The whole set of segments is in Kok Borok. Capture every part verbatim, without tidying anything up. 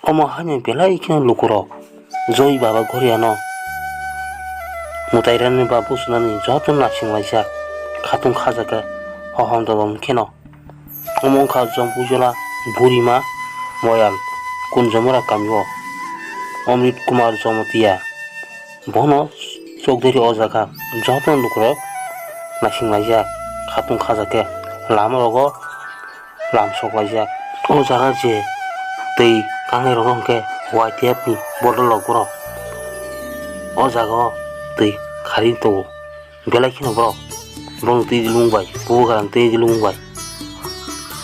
Omo haino belai kheno lukurok Joi Baba Goriano mwtairani ba buchunani joto naisinglaijak, khatung khajakhe hohom dobom kheno. Omo wngkha Jompuijola Burima Moyal Kunjomura kamio Omrit Kumar Jomotia. Bono chokderi o jaga joto lukurok naisinglaijak, khatung khajakhe lama rogo lamsoklaijak. O jaga je twi kangnai rogo hwnkhe Y T F ni bodol rok borok o jaga o twi khari tongo. Belai kheno borok, borok twi dilung bai, bubagrani twi dilung bai.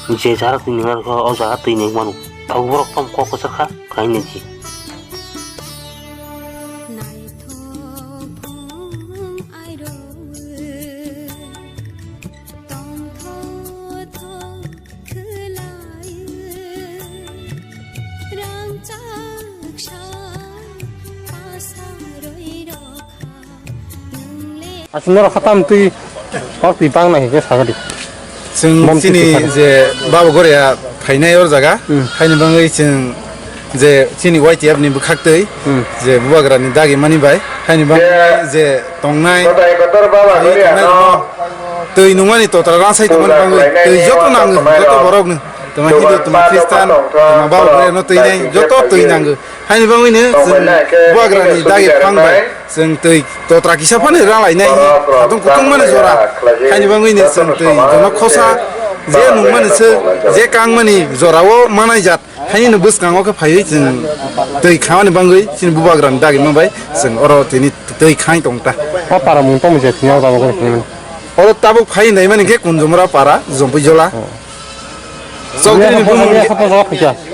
Je jaga twi nang kha, o jaga twi nang mano. Abo borok tamo kok kwchar kha, kainwi di. Aswk norok khatam twi hor twi bang nai hwnkhe sagadi. Chwng chini je Baba Goria phainai or jaga, hmm, haini bagwi chwng je chini Y T F ni bwkhak twi, hmm, je bubagrani dagi mani bai, haini bagwi je tongnai, twi nungmani totra ransai tongmani bagwi twi joto nango, joto borokno, tongma Hindu, tongma Khristan, tongma Baba Goria no twi nai, joto twi nango. Haini bagwino chwng bubagrani dagi phang bai chwng twi totra kisa phano rang lainai hi khatung kutung mani jora. Haini bagwino chwng twi jono khosa je nungmani se je kangmani jorao manai jat. Haini no bwskango khe phaiwi chwng twi khamani bagwi chini bubagrani dagi ma bai chwng oro tini twi khai tong ta. O para mung tongmani je thwngya o tabuk khe. Oro tabuk phai naimani khe Kunjumura para, Jompuijola. Chowdhury ni bumung khe,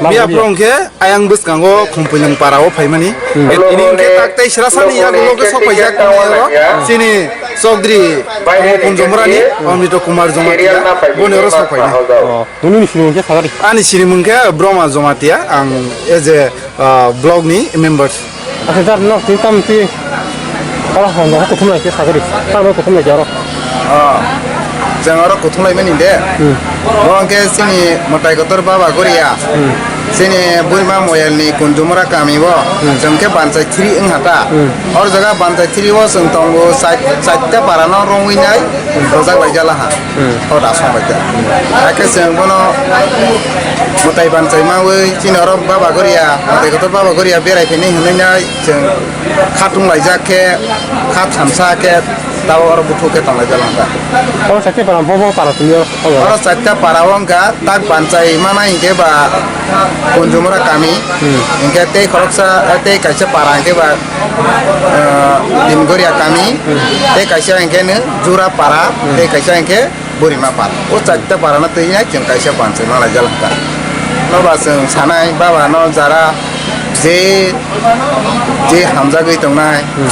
biya phrong khe ayang bwskango Khumpuilung para o phaimani. Tini hwnkhe tak tei srasani yagulo khe sok paijak tongo oro. Chini Chowdhury Kunjumura ni Amrita Kumar Jamatia boni oro sok phainai. Nini sinimung khe sagari? Ani sinimung khe Brahma Jamatia, ang as a, ah, block ni member. Acha, jar nok twi tam twi. Oro hwn, oro kuthum lai khe sagari. Tamo kuthum lai khe oro. Ah, chwng oro kuthum lai mani de. Hmm. Bo hwnkhe chini mwtai kotor Baba Goria. Hmm. Chini Burma Moyal ni Kunjumura kami bo. Hmm. Chwng khe Banchai three wng ha ta. Hmm. Or jaga Banchai three o chwng tongo char, charta para no romwi nai. Hmm. Rojak lai jala ha. Hmm. O da song bai ta. Hakhe chwng bono mwtai Banchai mawi chini oro Baba Goria, mwtai kotor Baba Goria berai phini hwnwi nai. Chwng kha tung laijak khe kha thamsa khe tabo oro buthuk khe tong laijak langkha. Oro chaita para bo bo para twi o. Oro chaita para o wngkha tak Banchai manai hinkhe ba Kunjumura kami, hmm, hinkhe tei khoroksa tei kaisa para hinkhe ba, ah, Dimgoria kami, hmm, tei kaisa hinkhe no Jura para, hmm, tei kaisa hinkhe Burima para. O chaita para no twi nai chwng kaisa Banchai manai jala ta. No ba chwng sanai baba no jara je, je hamjagwi tongnai. Hmm.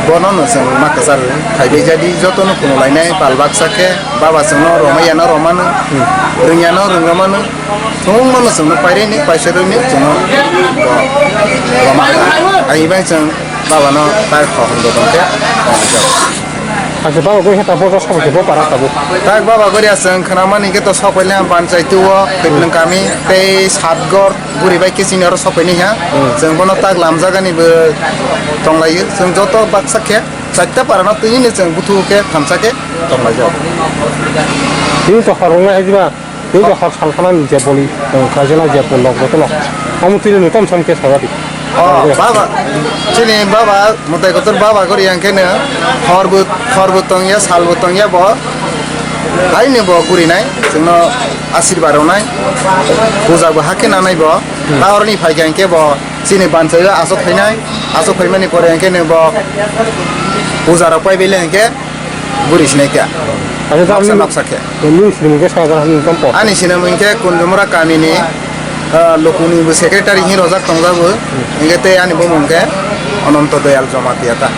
Bono no chwng ma kwchar khai bai jadi joto no kuno lainai pal baksa khe baba chwng no romai ya no romano. Hmm. Rwng ya no rwng romano. Thung mano chwng no pairwi ni paisa rwi ni chwng no romano. Ai bai chwng Baba no tai khok hwn bodol khe tong jak. Acha baba gori heta bo rok sabo khe bo para tabuk. Tak baba gori aswng khna mani khe to sok pai le Banchai tu o Khaiplwng kami tei Satgor guri bai khe chini oro sok pai ni ha. Hmm. Chwng bono tak lam jaga ni bo tong lai o. Chwng joto baksa khe chaita para no twi ni chwng buthu khe thamsa khe tong lai jak. Tini to khorang nai hai jiba. Tei bo hor salphana ni je boli, eh, kaijana je bol lok jotono. Omo tini no tom sam khe saga di. Oh, baba, chini baba, mwtai kotor baba gori yang khe no, hor bo, hor bo tong ya, sal bo tong ya bo. Hai ni bo guri nai, chwng no asirba rw nai. Puja bo hakhe nanai bo. Hmm. Ta oroni phai khe bo, chini Banchai o asok phainai, asok phaimani pore hwnkhe no bo puja rok pai bele hwnkhe guri sinai kha. Acha, noksa, noksa khe. Nini sinimung khe sagar hani tompo. Ani sinimung khe Kunjumura kamini, ah, lukuni bo secretary hin rojak tongjago. Hmm. Hwnkhe tei ani bumung khe Ananto Doyal Jamatia ta.